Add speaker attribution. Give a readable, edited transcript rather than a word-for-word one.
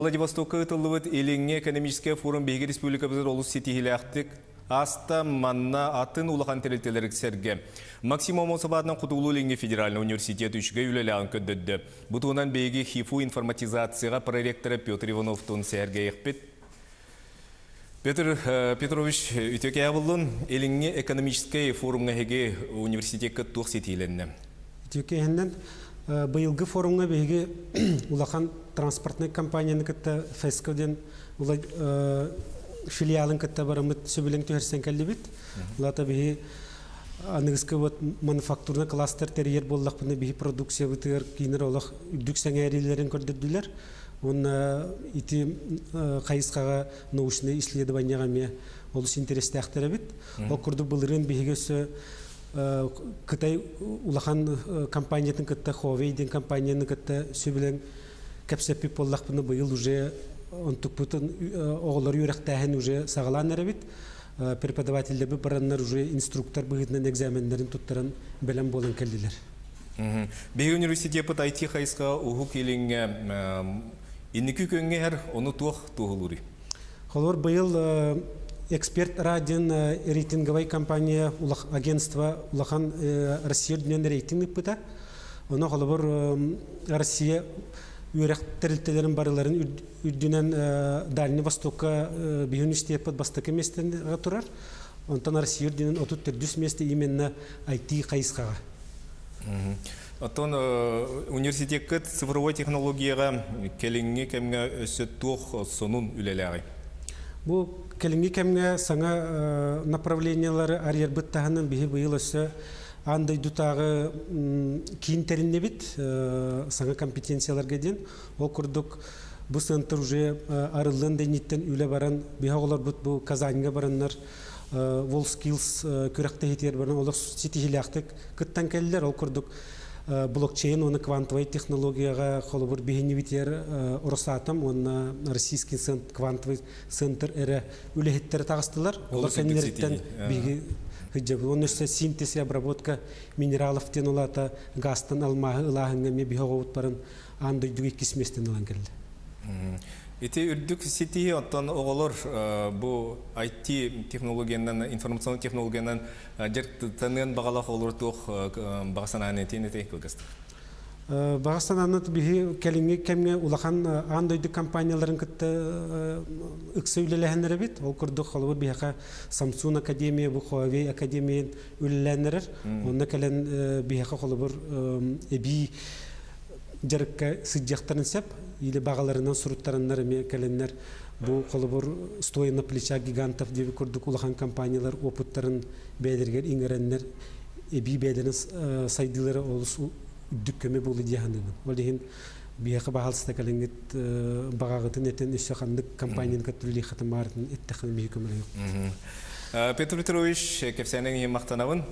Speaker 1: Владивостокка ыытыллыбыт Илиҥҥи экономическай форум биһиги республикабытыгар олус ситиһиилээхтик ааста. Манна атын улахан тэрилтэлэр сэргэ Максим Аммосов аатынан Хотугулуу-Илиҥҥи федеральнай университет үчүгэй үлэлээҕин көрдөрдө. Бу туһунан биһиги ХИФУ информатизацияҕа проректора Петр Ивановтуун сэһэргэһиэхпит. Петр Петрович, үтүө киэһэ буллун. Илиҥҥи экономическай форумҥа эһиги университекка туох ситиилэннэ?
Speaker 2: Үтүө киэһэннэн. Быйылгы форумҥа биһиги улахан транспортнай компанияны кытта ФЭСКО диэн филиалын кытта бараммыт сөбүлэҥ түһэрсэн кэллибит. Улаата биһи аныгыскы вот мануфактурный кластер тэрийэр буоллахпына биһи продукциябытыгар киинэр олох үрдүк сэҥээриилэрин көрдөрдүлэр. Уонна ити хайысхаҕа научнай исследованияҕа эмиэ олус интэриэстээхтэр эбит. Ол курдук былырыын биһиги өссө Кытай улахан компаниятын кытта Huawei диэн компанияны кытта сөбүлэҥ кэпсэппит буоллахпына быйыл уже онтукпутун оҕолору үөрэхтээһин уже саҕалаан эрэбит. Преподавателлэрбит бараннар уже инструктор быһыытынан экзаменнарын туттаран бэлэм буолан кэллилэр.
Speaker 1: Биһиги университеппыт IT хайысха Уһук Илиҥҥэ инники күөҥҥэ иһэр, ону туох туоһулууруй?
Speaker 2: Холобур, быйыл Эксперт РА диэн рейтинговай компания агентство улахан Россия үрдүнэн рейтинг ыыппыта. Ону холобур Россия үөрэх тэрилтэлэрин барыларын үрдүнэн Дальний Востокка биһи университеппыт бастакы миэстэҕэ турар. Онтон Россия үрдүнэн 34 миэстэ именно IT хайысхаҕа.
Speaker 1: Оттон университеккыт цифровой технологияҕа кэлиҥҥи кэмҥэ өссө туох сонун үлэлээҕий?
Speaker 2: Бу кэлиҥҥи кэмҥэ саҥа направлениелары арыйарбыт таһынан биһи быйыл өссө аан дойдутааҕы киин тэриннибит саҥа компетенцияларга диэн. Ол курдук бу центр уже арыллыан да инниттэн үлэ баран биһи оҕолорбут бу Казаньга бараннар WorldSkills күрэхтэһиитигэр баран олох ситиһиилээхтик кыттан кэллилэр. Ол курдук блокчейн уонна квантовай технологияҕа холобур биһинибитигэр Росатом уонна Российский квантовый центр эрэ үлэһиттэрэ таҕыстылар. Олор кэннилэриттэн биһиги сылдьабыт. Уонна өссө синтез и обработка минералов диэн улаата газтан алмааһы ылааһыҥҥа эмиэ биһи оҕобут баран аан дойдуга иккис миэстэни ылан кэллэ.
Speaker 1: Ити үрдүк ситиһии оттон оҕолор бу IT технологиянан, информационный технологиянан дьарыктаныан баҕалаах оҕолор туох баҕа санааны этиэн этэй кылгастык?
Speaker 2: Баҕа санааны биһи кэлиҥҥи кэмҥэ улахан аан дойду компанияларын кытта ыкса үлэлэһэн эрэбит. Ол курдук холобур биһиэхэ Samsung Академия, бу Huawei Академия үлэлээн эрэр. Онно кэлэн биһиэхэ холобур эбии дьарыкка сылдьыахтарын сөп или баҕаларынан суруттараннар эмиэ кэлэннэр бу холобур стоя на плечах гигантов диэби курдук улахан компаниялар опыттарын бэйэлэригэр иҥэрэннэр эбии бэйэлэрин сайдыылара олус үрдүк көмө буолуо дии саныыбын. Ол иһин биһиэхэ баһаалыста кэлиҥҥит баҕаҕытын этэн өссө ханнык компанияны кытта үлэлиэххитин баарытын эттэххинэ биһи көмөлөһүөхпүт.
Speaker 1: Петр Петрович, кэпсээниҥ иһин махтанабын.